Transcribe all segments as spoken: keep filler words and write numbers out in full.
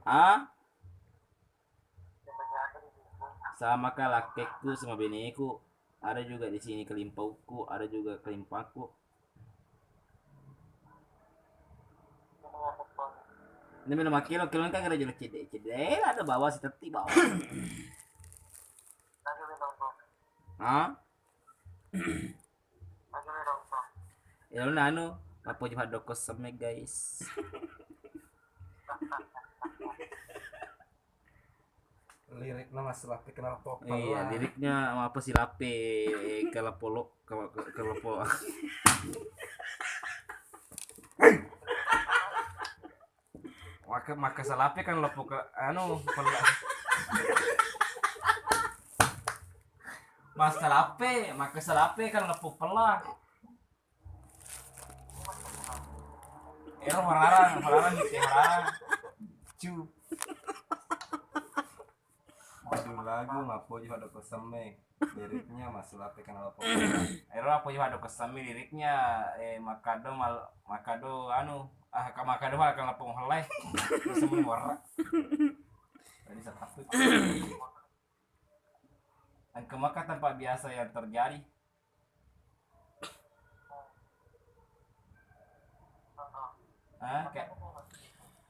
Ah? Sama ka lakkekku sama beneku. Ada juga di sini kelimpauku, ada juga kelimpangku. Ini melo makkelo, kelo kan ada jelas cedde, cedde. Eh, ada bawah si tetti bawah. Hah? Ya lu nanu, apa jebak dokos semek, guys. Liriknya Mas Lape kenapa pala? Iya, liriknya apa si Lape, eh, kalau polo, kalau, kalau polo. Maka, maka salape kan lepo ke, anu, pela. Mas salape, maka salape kan lepo pela. Ero mararang, mararang gitu, mararang. Cu. Judul lagu Mappoji Faddo Kosemme. Liriknya Mas Lape kenapa? Ero Mappoji Faddo Kosemme liriknya, eh, makkado mal-, makkado anu, ah, ka makkado mal kenapa mohallai. Semua warna. Tadi satu. Engka maka tempat biasa yang terjadi. Ah, kayak,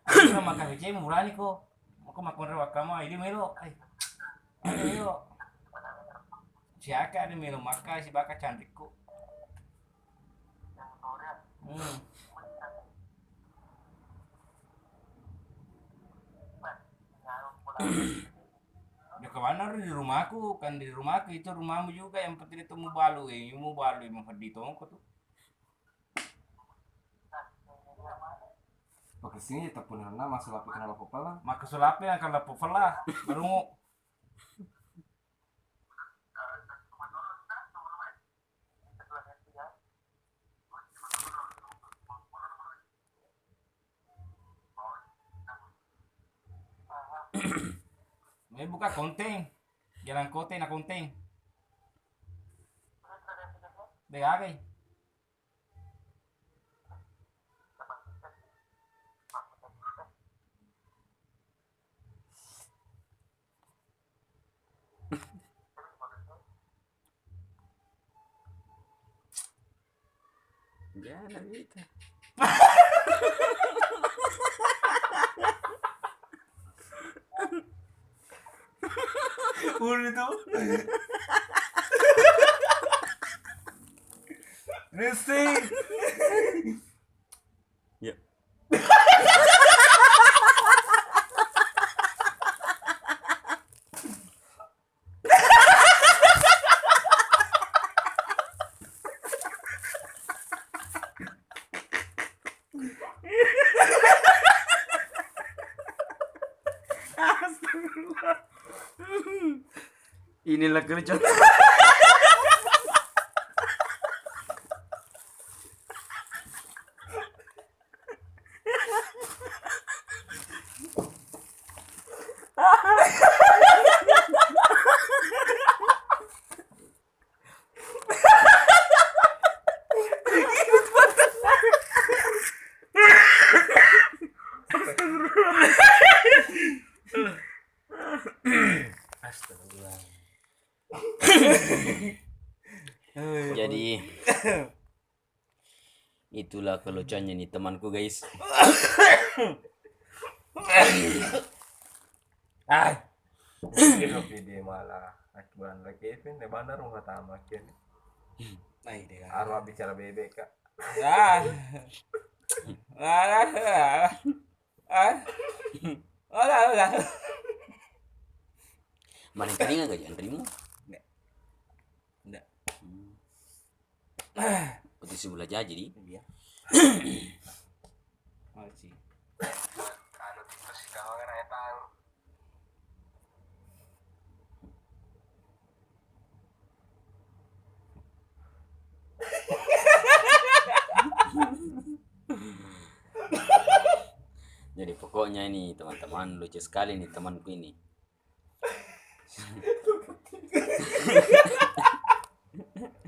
"Aku maka F C murani ko. Aku makonro wakama, ini melo. Ai. Ini melo." Siaka ada melo maka si baka canrikku. Hmm. Ya, ke mana di rumahku? Kan di rumahku itu rumahmu juga, yang penting itu mubalu, eh, mubalu, mau sedih tongko tuh. Pakessing je tappunanna Mas Lape kenapa pala? Maka sulape yang kalau pala. Baru mau. Mai buka konteng. Jalan kote na konteng. Degagai. Gana beta. Udah tuh. Risik. Ya. Astagfirullah. Inilah kerja. Astagfirullah. Jadi, itulah kelucuannya nih temanku, guys. Ah. Video malah aturan lagi Kevin, de bana rumah tamak ya. Nah, ide. Arwah bicara bebek, Kak. Ah. Ah. Ah. Olah, olah. Maling telinga gak antrimu? Nggak. Nggak. Hmm. Berarti sebelah jaji di? Iya. Masih. Anu, tipe si kawan kan tahu. Jadi pokoknya ini teman-teman, lucu sekali nih temanku ini.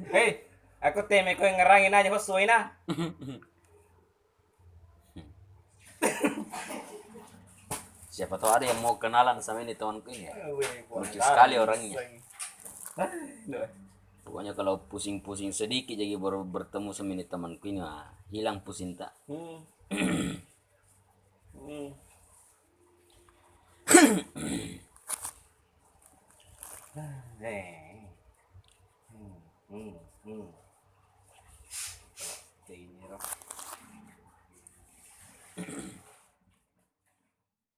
Hei, aku teme ko ngerangi nanya hosuina. Siapa tahu ada yang mau kenalan sama ini temanku ini ya. Lucu sekali orangnya. Pokoknya kalau pusing-pusing sedikit jadi baru bertemu sama ini temanku ini, ah, hilang pusing tak. Hmm. Hmm. Hmm, hmm, hmm.